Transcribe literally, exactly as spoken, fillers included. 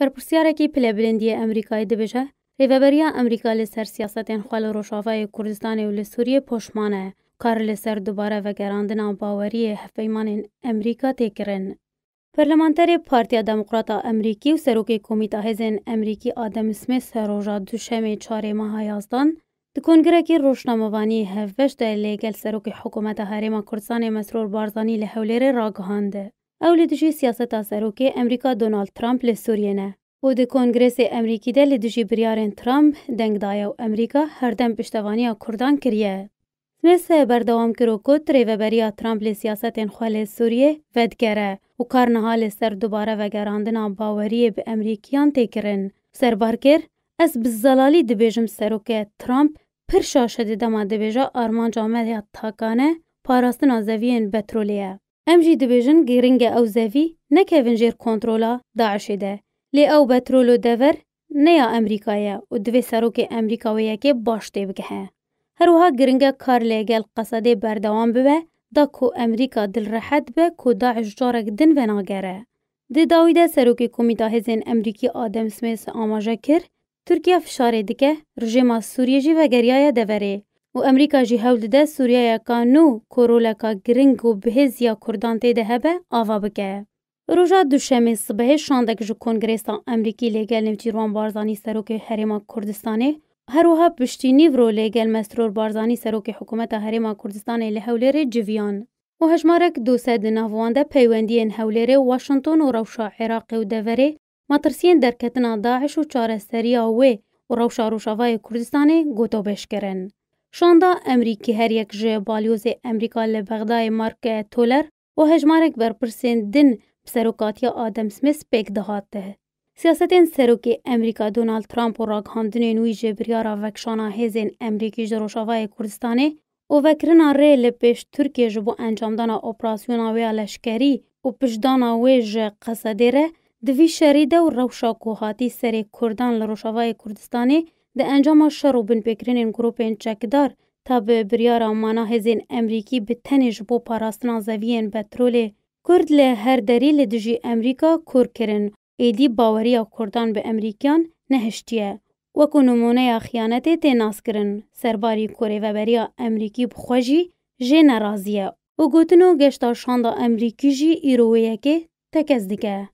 Berpirsiyarek pilebilind yê Amerîkayê dibêje, rêveberiya Amerîka li ser siyasetên xwe li Rojavayê Kurdistanê û li Sûriyê poşman e, kar li ser dubare vegerandina baweriyê hevpeymanên Amerîka tê kirin. Parlamenterê Partiya Demokrat a Amerîkî û Serokê Komîta Hêzên Amerîkî Adam Smith roja Duşemê çarê meha yazdan di kongirekî rojnamevanî hevbeş de lê gel Serokê Hikûmeta Herêma Kurdistanê Mesrûr Barzanî li Hewlêrê ragihand. Ew li dijî siyaseta Serokê Amerîka Donald Trump li Sûriyê ne û di Kongresê Amerîkî de li dijî biryarên Trump deng daye û Amerîka herdem piştevaniya Kurdan kiriye. Smith berdewam kir û got, rêveberiya Trump li siyasetên xwe li Sûriyê vedigere û kar niha li ser dubare vegerandina baweriyê bi Amerîkiyan tê kirin. Serbar kir, ez bi zelalî dibêjim seroke Trump pir şaş e di dema dibêje armanca me ya takane parastina zeviyên petrolê ye. Em jî dibêjin giring e ew zevî nekevin jêr kontrola DAIŞê de. Lê ew petrol û dever ne ya Amerîkayê ye û divê serokê Amerîka wê yekê baş tê bigihe. Her wiha giring e kar li gel Qesedê berdewam bibe, da ku Amerîka dil rehet be ku DAIŞ carek din venagere. Di dawî de Serokê Komîta Hêzên Amerîkî Adam Smith amaje kir, Tirkiye fişarê dike, rejêma Sûriyê jî vegeriyaye deverê û Amerîka jî hewl dide Sûriyeyeka nû ku roleka giring û bihêz ya Kurdan tê de hebe, ava bike. Roja Duşemê sibehê şandek ji Kongresa Amerîkî lê gel Nêçîrvan Barzanî Serokê Herêma Kurdistanê, her wiha piştî nîvro lê gel Mesrûr Barzanî Serokê Hikûmeta Herêma Kurdistanê li Hewlêrê civiyan û hejmarek dose di nav wan de peywendiyên Hewlêrê, Washington û rewşa Iraqê û deverê, metirsiyên derketina DAIŞ û çareseriya wê û rewşa Rojavayê Kurdistanê gotobêj kirin. Şanda Amerîkî her yek ji balyozê Amerîka li Bexdayê Mark Toller û hejmarek berpirsên din bi serokatiya Adam Smith pêk dihat. Siyasetên serokê Amerîka Donald Trump û ragihandinên wî ji biryara vekişana hêzên Amerîkî ji Rojavayê Kurdistanê û vekirina rê li pêş Tirkiye ji bo encamdana operasyona wê ya leşkerî û piştdana wê ji Qesedê re di vî şerî de û rewşa ku hatî serê Kurdan li Rojavayê Kurdistanê di encama şer û binpêkirinên grûpên çekdar ta bi biryara mana hêzên Amerîkî bi tenê ji bo parastina zeviyên petrolê Kurd li her derî li dijî Amerîka kûr kirin, êdî baweriya Kurdan bi Amerîkiyan nehiştiye. Wekû nimûneya xiyanetê tê naskirin, serbarî ku rêveberiya Amerîkî bi xwe jî jê nerazî ye û gotin û geşta şanda Amerîkî jî îro wê yekê tekez dike.